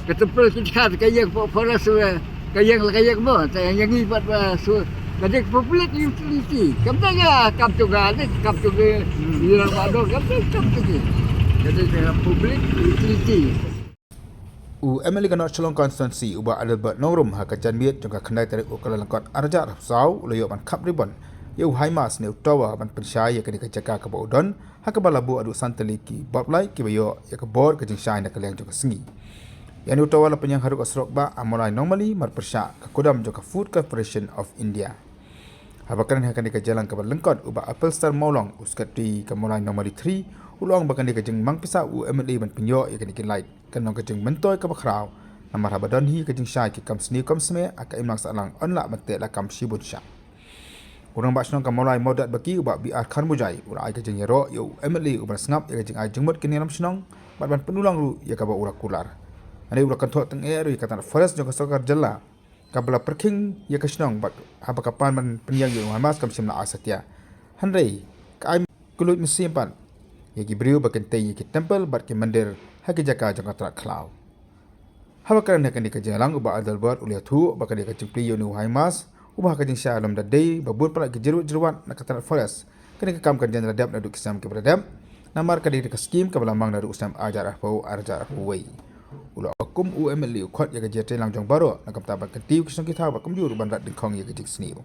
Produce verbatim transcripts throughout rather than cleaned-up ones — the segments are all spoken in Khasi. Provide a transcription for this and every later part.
Ka temple ki dkha ka ïeng pok forest, eh, ka ïeng la ka ïeng mo, ta ïeng ïa ngi pat ba su ka dei public utility. Kam dei ka kam jong nga, dei ka kam jong nga. Ïa ba dong kam dei ka kam jong ngi. Ka dei ka public utility. U M L A ka North Shillong Constituency, u Bah Adelbert Nongrum, ha ka janmiet jong ka khyndai tarik u Kyllalyngkot arhajar arphew saw, u la ïoh ban khap ribbon ïa u High Mast ne u tower ban pynshai ïa kane ka jaka kaba u don, ha kaba la buh haduh san tylli ki bulb light kiba ïoh ïa ka bor ka jingshai na ka liang jong ka sngi. Ïa une u tower la pynïeng haduh ka surok bah Amolai Nongmali, marpyrshah ka kudam jong ka Food Corporation of India. Haba kren ha kane ka jingïalang kaba lyngkot, u Bah Apelstar Mawlong, u Secretary ka Mawlai Nongmali three, u la ong ba kane ka jingmang pisa u M L A ban pynïoh ïa kane ki light kan long ka jingmyntoi kaba khraw, namar haba don hi ka jingshai ki kam sniew kam smieh ha ka imlang sahlang yn lah ban teh lakam shibun shah. U Rangbah Shnong ka Mawlai Mawdatbaki, u Bah B R Kharmujai, u la ai ka jingïaroh ïa u M L A uba la sngap ïa ka jingai jingmut ki nongïalam shnong bad ban pynlong ruh ïa kaba u la kular. Hynrei u la kynthoh tyngeh ruh ïa ka tnat forest jong ka sorkar jylla kaba la pyrkhing ïa ka shnong bad haba ka pan ban pynïeng ïa u High Mast kam shym la ai satia. Hynrei ka ai kylluid mynsiem pat ïa ki briew ba kin tei ïa ki temple bad ki mandir ha ki jaka jong ka tnat khlaw. Haba kren ha kane ka jingïalang, u Bah Adelbert u la ïathuh ba kane ka jingplie ïa une u High Mast, uba ha ka jingshai lum da dei ba bun palat ki jyrwat jyrwat na ka tnat forest. Kane ka kam kan jan da dep naduh ki snem kiba la dep, namar ka dei ka skim kaba la mang naduh u snem arhajar arphew, arhajar arphew wei. U la ong kum u M L A u khot ïa ka jingïatreilang jong baroh na ka bynta ban kyntiew ki shnong ki thaw bad kumjuh ruh ban rat dyngkhong ïa ka jingsniew.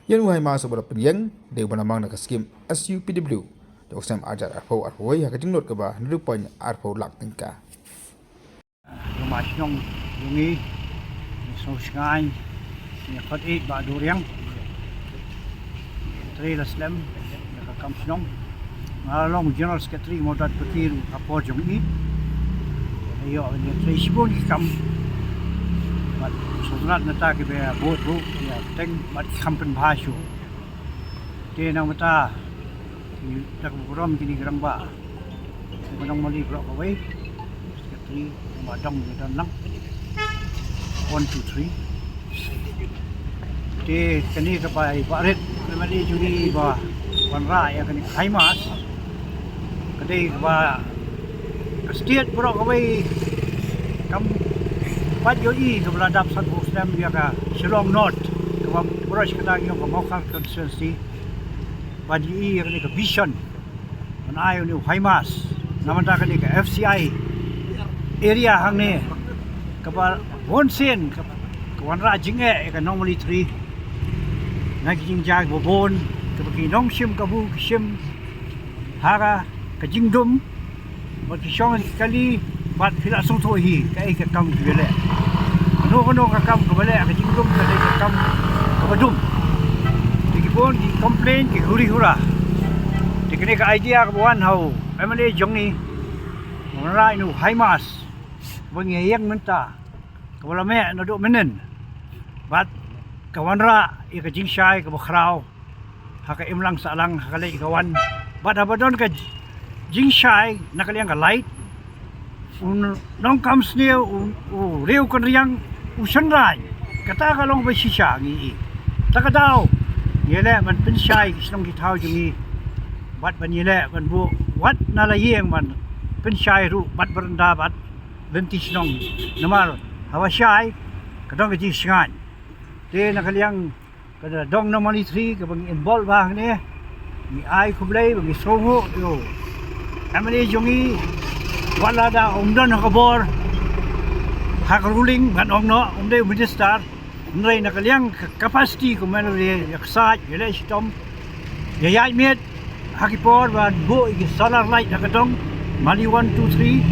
Ïa une u High Mast uba la pynïeng dei uba la mang na ka skim S U P W jong u snem arhajar arphew arphew wei ha ka jinglut kaba hynriew point arphew lak tyngka. Jong ma shnong jong ngi, ngi sngewsngaiñ, ngi khot ïeit ba duriang. Trei la slem ïa ka kam shnong. Nga long General Secretary Mawdatbaki ruh ha por jong i. Ïoh ban ïatrei shibun ki kam. Bad sngewtynnat nangta kiba bud ruh ïa teng bad ki kam pynbha shuh. Te nangta ki da ka burom kine ki rangbah. Ka Nongmali baroh kawei. Secretary, ba dang ngi don lang. One, two, three. Te kane kaba i Bah Rit, kane kaba i jong ngi ba wanrah ïa kane ka High Mast. Ka dei kaba ka state baroh kawei kam pat ïohi kaba la dap sanphew snem ïa ka Shillong North, kaba baroh shi katta ngi ong ka Mawkhar constituency. Ban ïohi ïa kane ka vision ban ai une u High Mast na bynta kane ka F C I area hangne, kaba bun sien ka, ka wanrah jingeh ïa ka Nongmali three. Na ki jingjia kiba bun kaba ki nongshim kabu ki shim ha ka, ka jingdum. Bad ki shong ki kali, bad phi la sngewthuh hi kaei ka kam kiba leh. Kano kano ka kam kaba leh ha ka jingdum ka dei ka kam kaba dum. Te ki bun ki complain, ki huri hura. Te kane ka idea kaba wan ha u M L A jong ngi, wanrah une u High Mast ba ngi ïeng mynta, kaba la meh naduh mynnin. Bad ka wanrah ïa ka jingshai kaba khraw ha ka imlang sahlang, ha ka leit ka wan. Bad haba don ka jingshai na ka liang ka light, u nongkam sniew, u, u riew kynriang, u shynraiñ. Kata ka long ba shisha ngi i. Ta ka daw ngi leh ban pynshai ki shnong ki thaw jong ngi. Bad ban ïaleh ban buh wat na la ïing ban pynshai ruh bad baranda bad lynti shnong. Namar haba shai ka don ka jingshngaiñ. Te na ka liang ka dong Nongmali three kaba ngi involve bha hangne. Ngi ai khublei ba ngi sngewthuh ïa u M L A jong ngi, wat lada um don ha ka bor ha ka ruling ban ong noh, um dei u minister. Hynrei na ka liang ka capacity ka u M L A ïa ksaid, ïaleh shitom, ïa ïaid miet ha ki por ban buh ïa ki solar light ha ka dong Mali one, two, three.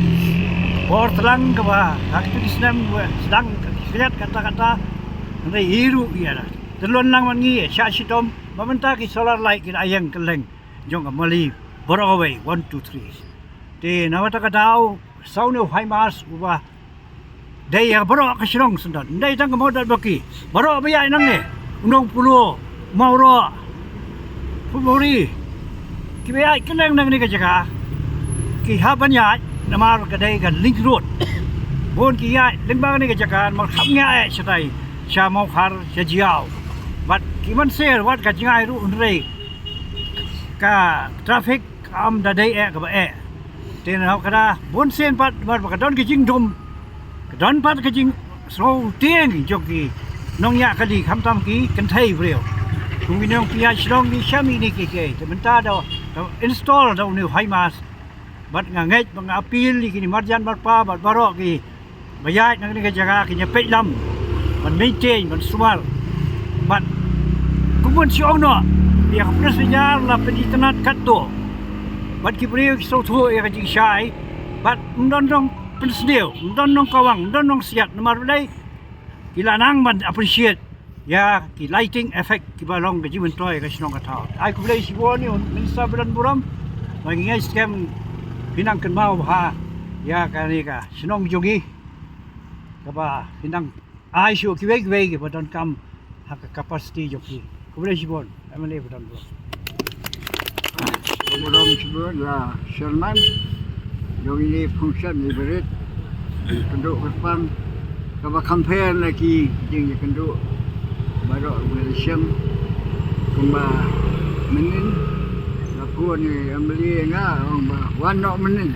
Por tlang kaba ha kito ki snem ba sdang ka khriat katta katta. Hynrei i ruh ïa tyllun lang bad ngi ïa shah shitom ba mynta ki solar light ki la ïeng kylleng jong ka Mali baroh kawei, one, two, three. Te na kata ka daw sa une u High Mast uba dei ïa baroh ka shnong Syndon, ym dei tang ka Mawdatbaki. Baroh ba ïaid nangne, u Nongpolo, Mawroh, Phutmori, kiba ïaid kylleng na kane ka jaka ki hap ban ïaid namar ka dei ka link road. Bun ki ïaid lyngba kane ka jaka namar kham ngiah eh shatai, sha Mawkhar, sha Jaïaw. Bad ki mynsiem wat ka jngai ruh, hynrei ka traffic kam da dei eh kaba eh. Te na kata bun sien pat namar ba ka don ka jingdum, Don pat ka jingsngewtieng jong ki nongñiah kali khamtam ki kynthei briew. Kum ki nongpynïaid shnong ki shem ïa kine kiei kiei. Te mynta da, da install da une u HIMARS. Bad nga ngeit bad nga appeal ïa kine marjan marpa bad baroh kiba ïaid na kane ka jaka kin ïa peit lam ban maintain ban sumar. Bad kumno shu ong noh, ïa ka pynïaid la pynïaid katto. Bad ki briew ki sngewthuh ïa ka jingshai. Bad ym don nongpynsniew, ym don nongkawang, ym don nongsiat, namar balei ki la nang ban appreciate ïa ki lighting effect kiba long ka jingmyntoi ka shnong ka thaw. Ai khublei shibun ïa u Minister ba donburom. Ba ngi ngeit skhem phin nang kynmaw bha ïa kane ka shnong jong ngi, kaba phin nang ai shuh kiwei kiwei kiba donkam ha ka capacity jong ki. Khublei shibun, M L A ba donburom. Khublei shibun ïa Chairman jong ine i function i barit. Kynduh kyrpang kaba compare na ki jingïakynduh baroh ba la shem. Kumba mynnin la phone ïa i M L A nga, ong ba wan noh mynnin.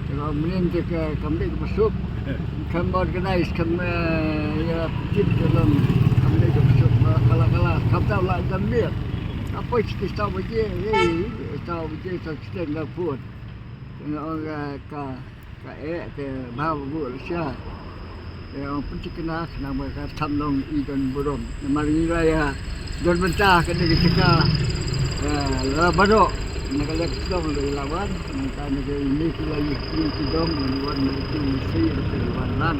Te ka mynnin te ka kam dei kaba suk. Kam organize, kam, eh, ïa pynjit ka long kam dei kaba suk. Ba kala kala kam tau la jam biak. Apa siti tau baje, eh, tau baje tau siteng la phone. Te nga ong ka, ka Ka eh, te bha ba buh lashai. Te ong pynthikna khnang ba ka tham long i donburom. Namar ngi la ïa don bynta kane ka jaka, eh, la baroh na ka leh ka shnong la ïa la wan. Nangta na ka ine ki la ïa ki ki dong, ngi wan na ki ine ki wan lang.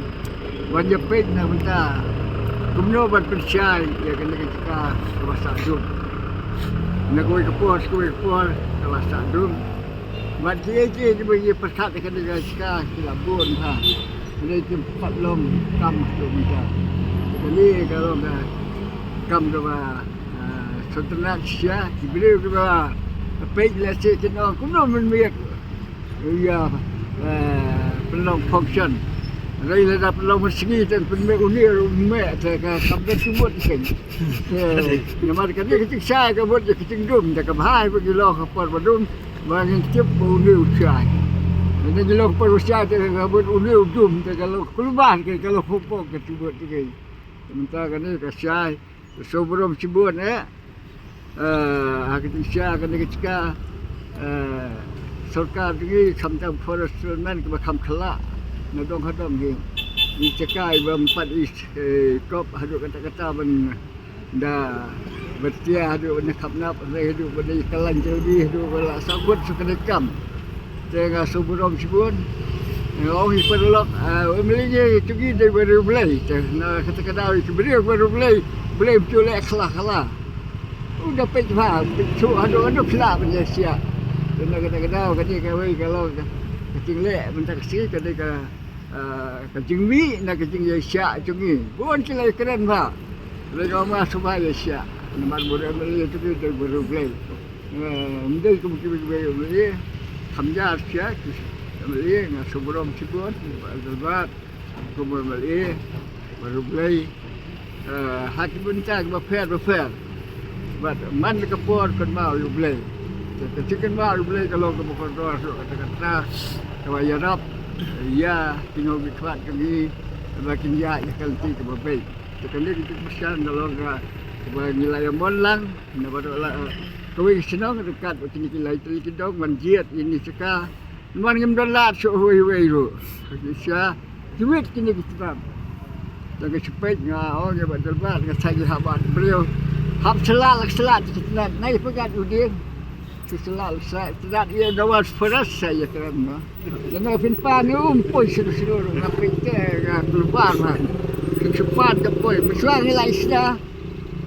Wan ïa peit na bynta kumno ban pynshai ïa kane ka jaka kaba sah dum. Na kawei ka por, kawei ka por kaba sah dum. Bad kiei kiei kiba ngi pyrkhat ha kane ka jaka ki la bun bha. Kine ki pat long kam ha tu mynta. Kane ka long ka kam kaba, ah, sngewtynnat shisha. Ki briew kiba peit lehse kin ong kumno mynmiet ïa, eh, pynlong function. Hynrei lada pynlong mynsngi te pynmih une ruh mih te ka kam da sumut ken. Te namar kane ka jingshai ka mut ïa ka jingdum te ka bha ba ki long ha por ba dum. Ba ngin tip ba une u shai. Lada ngi long por ba shai te ka mut une u dum te ka long kulmar ke ka long hopok ka tubut te ke. Mynta kane ka shai. Sngewburom shibun eh. Eh, ha ka jingshai kane ka jaka. Eh, sorkar jong ngi khamtam forest department kiba kham khlak. Na dong ha dong ngi. Ngi jaka iba ym pat i, eh, kop haduh katta katta ban da byrtia haduh ban da khapnap, hynrei haduh ban da ïa kyllain jylbi, haduh ban la sah kut sha kane ka kam. Te nga sngewburom shibun. Nga ong ïa ki paralok, ah, ym lei ïa ki jong ngi dei bariewblei. Te na kata ka daw ïa ki briew bariewblei, Blei ym ju leh khala khala. U da peit bha, peit shuh haduh haduh phi lah ban ïa shah. Te na kata ka daw kane kawei ka long ka jingleh mynta ka sngi, kane ka ah, ka jingmih na ka jingïaishah jong ngi. Bun ki la ïakren bha. Lei ka ong ma shu ba ïaishah. Namar bun M L A jong ngi dei bariewblei. Eh, ym dei kum kiwei kiwei M L A. Kham ïa shah ki M L A nga sngewburom shibun. Ba Abdul Bar, kum M L A bariewblei. Eh, ha ki bynta kiba pher bapher. Bad man la ka por kynmaw ïa U Blei. Te ka jingkynmaw ïa U Blei ka long kaba kordor shuh kata kata kaba ïarap ïa ki nongmihkhmat jong ngi ba kin ïaid ïa ka lynti kaba beit. Te kane ka jingkyrshan ka long kaba ngi la ïa mon lang na baroh la, eh, kawei ka shnong ryngkat bad kine ki lai tylli ki dong ban jied ïa kine ki jaka. Namar ngim don lad shuh uwei uwei ruh. Shisha, kiwit kine ki tnat. Tang ka shipeit nga ong ïa Bah Delbert nga sa ïa hap ban briew. Hap shlad la shlad ki tnat. Nai pagat u ding. Ki shlad la shlad ki tnat ïa dawa forest sa ïa kren ma. Nga phin pan um poi shuh shuh nga peit te nga keluar ma. Ki shu pan ka poi. Mynshuwa ngi la isda.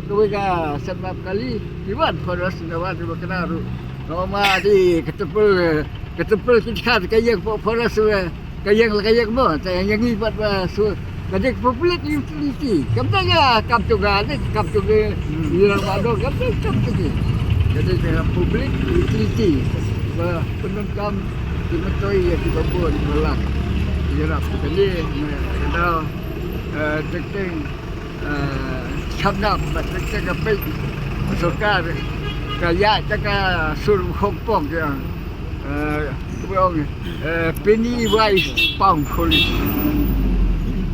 Kawei ka sep bap kali, ki wan forest, ki wan, ki wan kena ruh. Nga ong ma di ka tempel, ka tempel ki jaka ka ïeng pok forest, ka ïeng la ka ïeng mo, te ïeng ngi pat ba su, ka dei public utility. Kam dei ka kam jong nga, dei ka kam jong ngi. Hmm. Ïa ba dong, kam dei kam jong ngi. Ka dei ka public utility. Ba pyndonkam ki myntoi ïa ki babun ba lah. Ïarap ka dei, ka dei, eh, detecting. Eh, shamdam, bad ka ka peit, sorkar ka ïaid da ka sur khongpong ka, eh, ka ong, eh, penny wise pound foolish.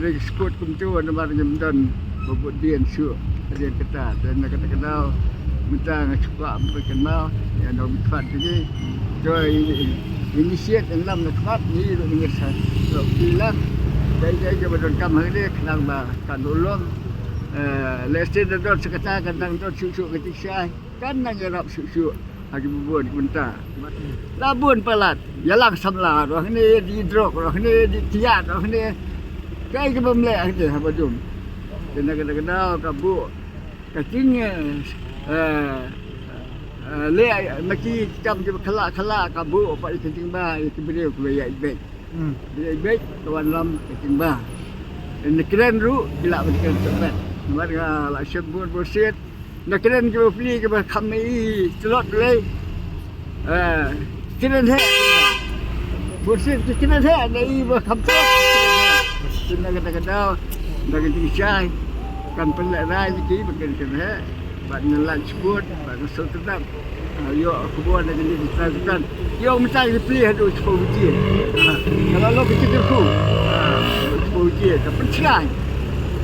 ri skud kumtu namar ngim don ba bud dien shuh. Dien kata te na kata ka daw mynta nga shu kwah ba kynmaw ïa nongmihkhmat jong ngi. To initiate ïa lam na khmat ngi ruh ngi sa ruh phi lah. Dei dei jong ba donkam hangne khnang ba kan ulong. Lehse da don sa kata kan dang don shuh shuh ka jingshai. Kan nang ïarap shuh shuh ha ki bun ki bynta. La bun palat ïalang samla ruh hangne, ïa die drok ruh hangne, ïa die thiat ruh hangne. Kaei kaba ym leh hangne haba dum. Te na ka daw ka buh ka jing, eh, eh, leh ma ki kam kiba khlak khlak ka buh pat ïa ka jingba ïa ki briew kiba ïaid beit. Hmm. Beit beit ka wanlam ka jingba. Te na kren ruh ki lah ban kren shuh beit. Namar nga la shem bun bunsien. Na kren kiba pli kiba kham i tlot lei. Eh, kren heh. Bunsien ki kren heh na i ba kham tlot. Te na kata ka daw na ka jingshai kan pynlehrai ïa ki ba kren kren heh. Bad nga lait sbun bad nga sngewtynnat. Ah, ïoh khubor na kane ka jingshai kan. Ïoh mynta ki plie haduh shiphew baje. Ka la long ka jingkyrkhu. Ah, shiphew baje ka pynshai.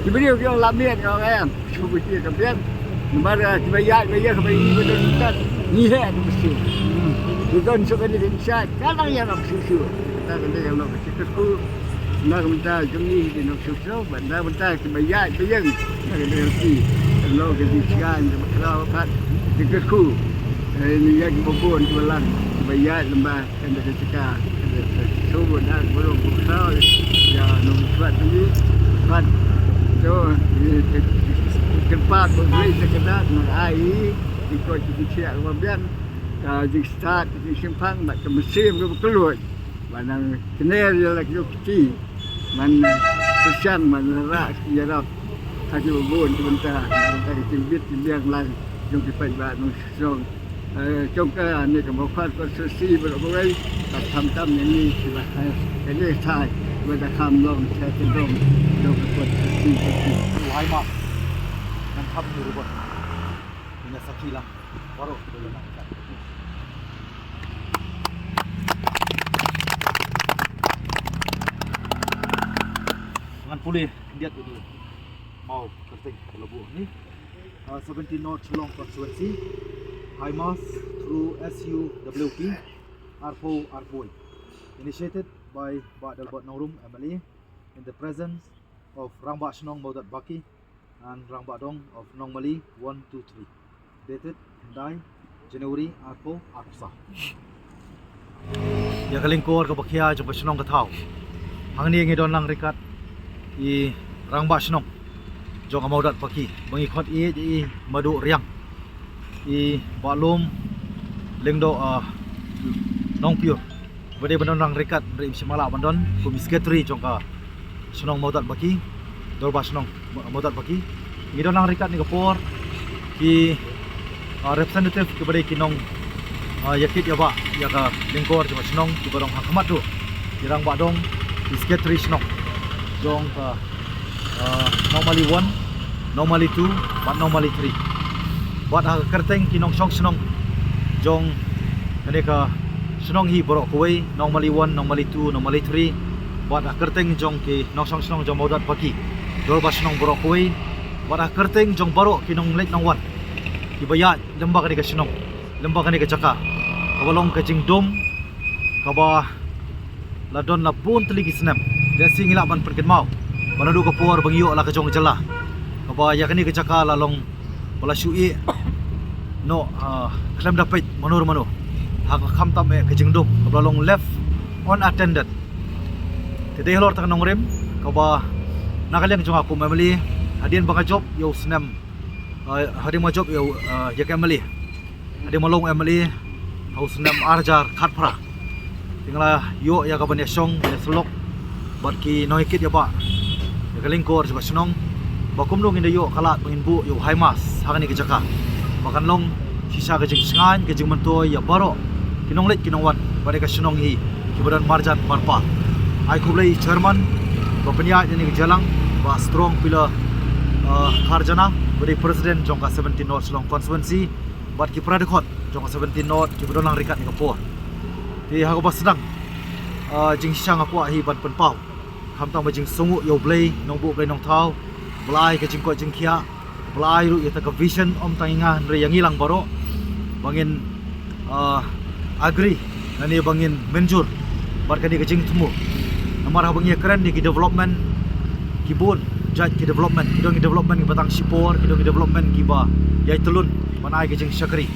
Ki briew ki ong la miet, nga ong em, shiphew baje ka biang. Namar, ah, kiba ïaid ba ïeng ba ïohi ba don mynta ngi heh ka mynsiem. Ki don shuh kane ka jingshai ka dang ïarap shuh shuh. Kata ka dei ka long ka jingkyrkhu. Na ka bynta jong ngi ki nongshong shnong bad na ka bynta kiba ïaid ba ïeng na ka D L P. Ka long ka jingshngaiñ kaba khraw pat, jingkyrkhu. Eh, ïa kiba bun kiba lang kiba ïaid lyngba kane ka jaka. Ka dei ka shu na ka burom kaba khraw ïa nongmihkhmat jong ngi. Bad to ngi kyrpad ba U Blei sa kyndat nang ai ïa ki jingkoit ki jingkhiah kaba biang, ka jingstad ka jingshemphang bad ka mynsiem kaba kylluid. Ba nang kner ïa la ki kti ban, eh, pyrshang ban rah ïarap ha kiba bun ki bynta, na ka bynta ka jingbit jingbiang lang jong ki paidbah nongshong shnong. Eh, jong kane ka Mawkhar constituency baroh kawei, bad khamtam ïa ngi kiba, eh, kane ka thaiñ ba da kham long thaiñ kyndong jong ka constituency. Lai ma ngan kham ngi ruh. Ila, baroh ki dei ban nang kat. Ngan pule khyndiat ïa u maw kyrteng ka la buh ni. Uh, seventeen North Shillong Constituency, High Mass through S U W P, arphew arphew wei. Initiated by Bah Adelbert Nongrum M L A in the presence of Rangbah Shnong Mawdat Baki and Rangbah Dong of Nongmali one two three. Dated nine January arphew arphew saw. Ïa ka lyngkor kaba khia jong ka shnong ka thaw. Hangne ngi don lang ryngkat i Rangbah Shnong jong ka Mawdat Baki ba ngi khot ïa i Madu Riang, i Bah Lum Lyngdoh, ah, Nongpyur. Ba dei ban don lang ryngkat, hynrei im shym la lah ban don kum i secretary jong ka shnong Mawdat Baki, Dorbar Shnong Mawdat Baki. Ngi don lang ryngkat kane ka por, ki, ah, representative kiba dei ki nong, ah, ïakit ïabah ïa ka lyngkor jong ka shnong kiba don ha khmat ruh i Rangbah Dong, i secretary shnong jong ka, ah, Nongmali one, Nongmali two bad Nongmali three. Bad ha ka kyrteng ki nongshong shnong jong kane ka shnong hi baroh kawei, Nongmali one, Nongmali two, Nongmali three. Bad ha ka kyrteng jong ki nongshong shnong jong Mawdat Baki, Dorbar Shnong baroh kawei. Bad ha ka kyrteng jong baroh ki nongleit nongwan kiba ïaid lyngba kane ka shnong, lyngba kane ka jaka kaba long ka jingdum kaba la don la bun tylli ki snem. Te shi ngi lah ban pynkynmaw ba naduh ka por ba ngi ïoh la ka jong ka jylla, kaba ïa kane ka jaka la long ba la shu ïeh noh, ah, khlem da peit mano mano. Ha ka khamtam eh ka jingdum kaba la long left unattended. Te dei halor kata ka nongrim kaba na ka liang jong nga kum M L A, hadien ba nga jop ïa u snem, ah, hadien ba nga jop ïa u, ah, ïa ka M L A, hadien ba nga long M L A ha u snem ar hajar khatphra, te nga la ïoh ïa ka ban ïashong ban ïasyllok bad ki nongïakit ïabah ïa ka lyngkor jong ka shnong ba kumno ngin da ïoh ka lad ba ngin buh ïa u High Mass ha kane ka jaka ba kan long shisha ka jingshngaiñ ka jingmyntoi ïa baroh ki nongleit ki nongwan bad ïa ka shnong hi kiba don marjan marpa. Ai khublei chairman ba pynïaid ïa kane ka jingïalang, Bah Strong Pillar, ah, Kharjana, ba dei president jong ka seventeen North Shillong Constituency bad ki para dkhot jong ka seventeen North kiba don lang ryngkat ha kane ka por. Te ha kaba sdang, ah, jingshisha nga kwah hi ban pynpaw khamtam ka jingsngewnguh ïa U Blei, Nongbuh Blei Nongthaw, ba la ai ka jingkoit jingkhiah, ba la ai ruh ïa kata ka vision, ym tang ïa nga hynrei ïa ngi lang baroh ba ngin, ah, agree lane ba ngin mynjur bad kane ka jingthmu. Namar haba ngi ïakren ïa ki development, ki bun jait ki development, ki don ki development kiba tang shipor, ki don ki development kiba ïai tyllun ban ai ka jingshakri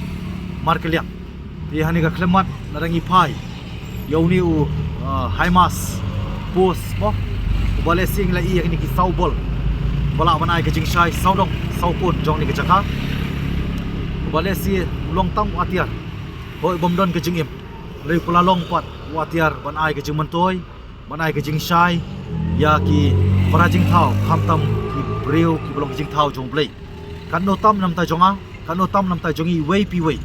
markylliang. Te ha kane ka khyllipmat lada ngi phai ïa une u, ah, High Mass post mo, uba lehse ngi la ïoh ïa kine ki saw bol ba lah ban ai ka jingshai sawdong sawkun jong kane ka jaka, uba lehse u long tang u atiar, hooid, bym don ka jingim, hynrei u la long pat u atiar ban ai ka jingmyntoi, ban ai ka jingshai ïa ki para jingthaw, khamtam ki briew kiba long ki jingthaw jong U Blei. Katno tam na bynta jong nga, katno tam na bynta jong ngi iwei pa iwei.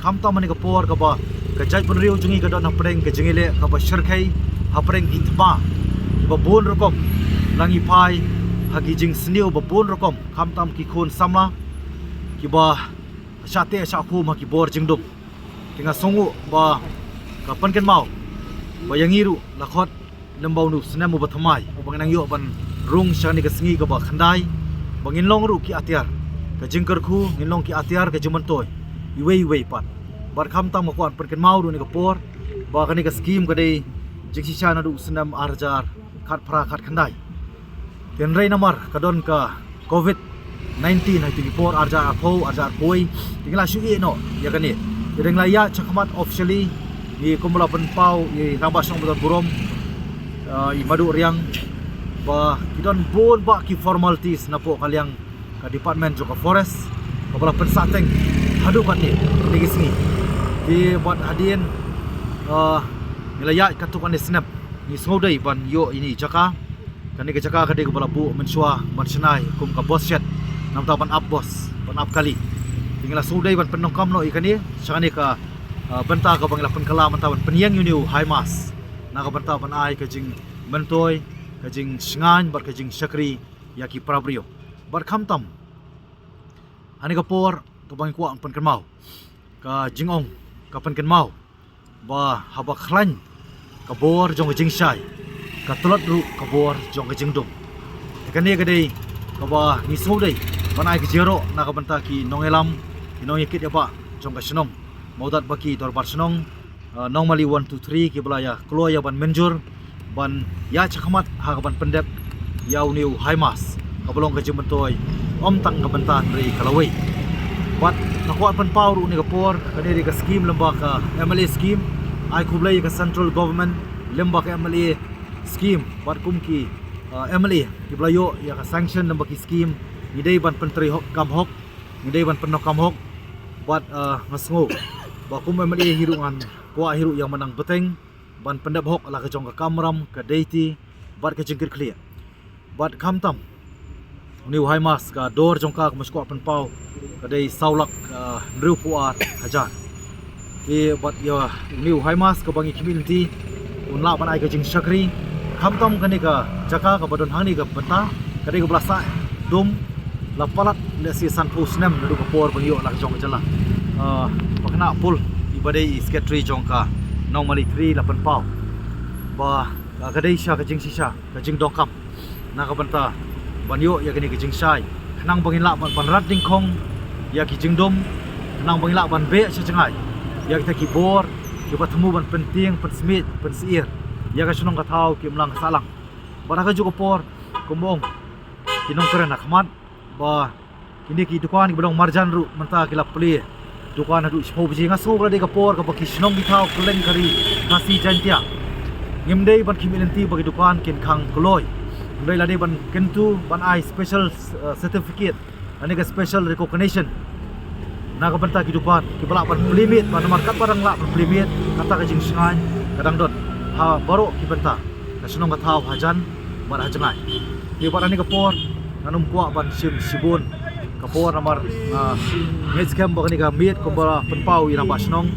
Khamtam ha kane ka por kaba ka jaitbynriew jong ngi ka don hapdeng ka jingïaleh kaba shyrkhei, hapdeng ki thma kiba bun rukom. La ngi phai ha ki jingsniew ba bun rukom, khamtam ki khun samla kiba shah teh shah khum ha ki bor jingdum. Te nga sngewnguh ba ka pynkynmaw ba ïa ngi ruh la khot lem bad une u snem uba thymmai uba ngin nang ïoh ban rung sha kane ka sngi kaba khyndai, ba ngin long ruh ki atiar ka jingkyrkhu, ngin long ki atiar ka jingmyntoi iwei iwei pat. Bad khamtam nga kwah ban pynkynmaw ruh ha kane ka por ba kane ka skim ka dei jingshisha naduh u snem ar hajar khatphra khatkhyndai. Te hynrei namar ka don ka covid nineteen ha kito ki por, ar hajar arphew, ar hajar arphew wei, te ngi la shu ïeh noh ïa kane. Te hynrei ngi la ïaid shakhmat officially, ngi kumba la pynpaw i Rangbah Shnong ba don burom, ah, i Madu Riang, ba ki don bun bah ki formalities napoh ka liang ka department jong ka forest kaba la pynsahteng haduh katne, kine ki sngi. Te bad hadien, ah, ngi la ïaid katto katne snem, ngi sngewdei ban ïoh ine i jaka. Kane ka jaka ka dei kaba la buh mynshuwa ban shna kum ka bus shed, na bynta ban ap bus, ban ap kali. Te ngi la sngewdei ban pyndonkam noh ïa kane sha kane ka, ah, bynta kaba ngi la pynkylla mynta ban pynïeng ïa une u High Mass, na ka bynta ban ai ka jingmyntoi, ka jingshngaiñ bad ka jingshakri ïa ki para briew. Bad khamtam ha kane ka por kaba ngi kwah pynkynmaw, ka jingong ka pynkynmaw ba haba khlaiñ ka bor jong ka jingshai, ka tlot ruh ka bor jong ka jingdum. Te kane ka dei kaba ngi sngewdei ban ai ka jingïaroh na ka bynta ki nongïalam, ki nongïakit ïabah jong ka shnong Mawdatbaki Dorbar Shnong, uh, Nongmali one two three, kiba la ïa kloi ïa ban mynjur ban ïa shakhmat ha ka ban pyndep ïa une u High Mass, kaba long ka jingmyntoi ym tang ka bynta hynrei ka lawei. Bad nga kwah pynpaw ruh ha kane ka por, kane dei ka scheme lyngba ka M L A scheme. Ai khublei ïa ka central government lyngba ka M L A scheme bad kum ki, uh, M L A kiba la ïoh ïa ka sanction lyngba ki scheme. Ngi dei ban pyntrei hok kam hok, ngi dei ban pyndonkam hok. Bad, uh, nga sngew ba kum M L A hi ruh ngan kwah hi ruh ïa man nang bteng ban pyndep hok la ka jong ka kamram, ka deiti bad ka jingkitkhlieh. Bad khamtam une u High Mass, ka dor jong ka, kumba shu kwah pynpaw, ka dei saw lak, ah, hynriewphew ar hajar. Te bad ïa une u High Mass kaba ngi khmih lynti un lah ban ai ka jingshakri, khamtam kane ka jaka kaba don hangne ka bynta, ka dei kaba la sah dum la palat lehse sanphew snem naduh ka por ba ngi ïoh la ka jong ka jylla. Ah, Bah Khynnah Pul, iba dei i secretary jong ka Nongmali three, la pynpaw ba, ah, ka dei sha ka jingshisha ka jingdonkam na ka bynta ban ïoh ïa kane ka jingshai, khnang ba ngin lah ban, ban rat dyngkhong ïa ki jingdum, khnang ba ngin lah ban beh sha jngai ïa kita ki bor kiba thmu ban pyntieng, pynsmiej, pynsyier ïa ka shnong ka thaw, ki imlang ka sahlang. Bad ha kajuh ka por, kumba ong ki nongkren ha khmat, ba kine ki dukan kiba long marjan ruh mynta ki la plie dukan haduh shiphew baje. Nga sngew ka la dei ka por kaba ki shnong ki thaw kylleng ka ri Khasi Jaiñtia ngim dei ban khmih lynti ba ki dukan kin khang kloi. Hynrei la dei ban kyntu ban ai special, eh, certificate lane ka special recognition na ka bynta ki dukan kiba lah ban plie miet, ba namar katba dang lah ban plie miet, kata ka jingshngaiñ ka dang don ha baroh ki bynta ka shnong ka thaw, hajan bad ha jngai. Te bad ha kane ka por ngan ym kwah ban shim shibun ka por namar nga ngeit skhem ba kane ka miet kumba la pynpaw i rangbah shnong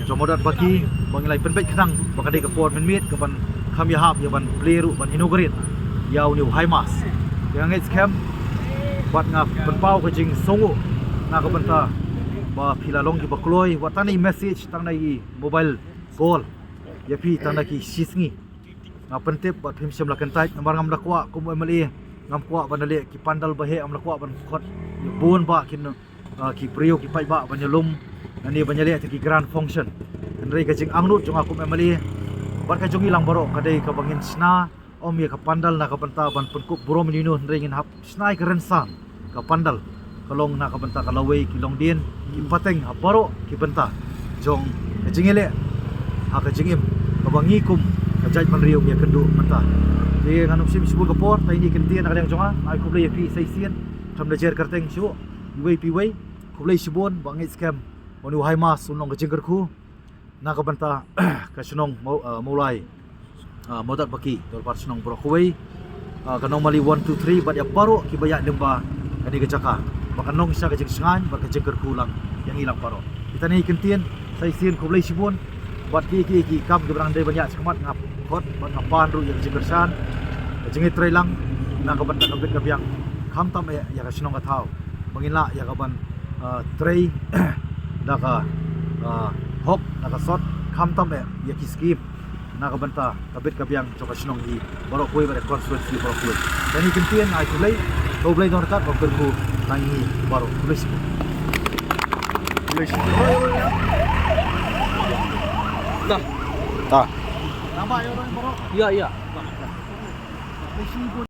jong Mawdatbaki ba ngi la ïa pynbeit khnang ba ka dei ka por mynmiet kaban kham ïahap ïa ban plie ruh ban inaugurate ïa une u High Mass. Te nga ngeit skhem bad nga pynpaw ka jingsngewnguh na ka bynta ba phi la long kiba kloi, wat tang na i message, tang na i mobile call ïa phi tang na ki shisngi. Nga pyntip bad phim shym la kyntait namar ngam da kwah kum u M L A, ngam kwah ban da leh ki pandal ba heh, ngam da kwah ban khot ïa bun bah ki, ah, ki briew ki paidbah ban ïalum lane ban ïaleh ïa ki grand function. Hynrei ka jingangnud jong nga kum u M L A bad ka jong ngi lang baroh ka dei kaba ngin shna ym ïa ka pandal na ka bynta ban pynkup burom ïano ïano, hynrei ngin hap shna ïa ka rynsan ka pandal, ka long na ka bynta ka lawei, ki longdien, ki pateng ha baroh ki bynta jong ka jingïaleh ha ka jingim kaba ngi kum ka jaitbynriew ngi ïakynduh mynta. Te ngan ym shim shibun ka por, tang ine i kyntien na ka liang jong nga. Ai khublei ïa phi sa shisien, khlem da jer kyrteng shuh, iwei pa iwei, khublei shibun. Bad nga ngeit skhem ba une u High Mass un long ka jingkyrkhu na ka bynta ka shnong Maw-, ah, Mawlai, ah, Mawdatbaki Dorbar Shnong baroh kawei, ah, ka Nongmali one two three bad ïa baroh kiba ïaid lyngba kane ka jaka, ba kan long sha ka jingshngaiñ bad ka jingkyrkhu lang ïa ngi lang baroh. Kita ine i kyntien sa shisien, khublei shibun. Bad ki, ki, ki kam kiba dang dei ban ïaid shakhmat nga khot bad nga pan ruh ïa ka jingkyrshan, ka jingïatreilang na ka bynta ka bit ka biang, khamtam eh ïa ka shnong ka thaw, ba ngin lah ïa ka ban, ah, trei da ka, ah, hok, da ka sot, khamtam eh ïa ki scheme na ka bynta ka bit ka biang jong ka shnong hi baroh kawei bad ka constituency baroh kawei. Kane i kyntien ai khublei, khublei don ryngkat, ba kyrkhu na ngi baroh. Khublei shibun. Khublei shibun. Ta. Ta. Ïa, ïa.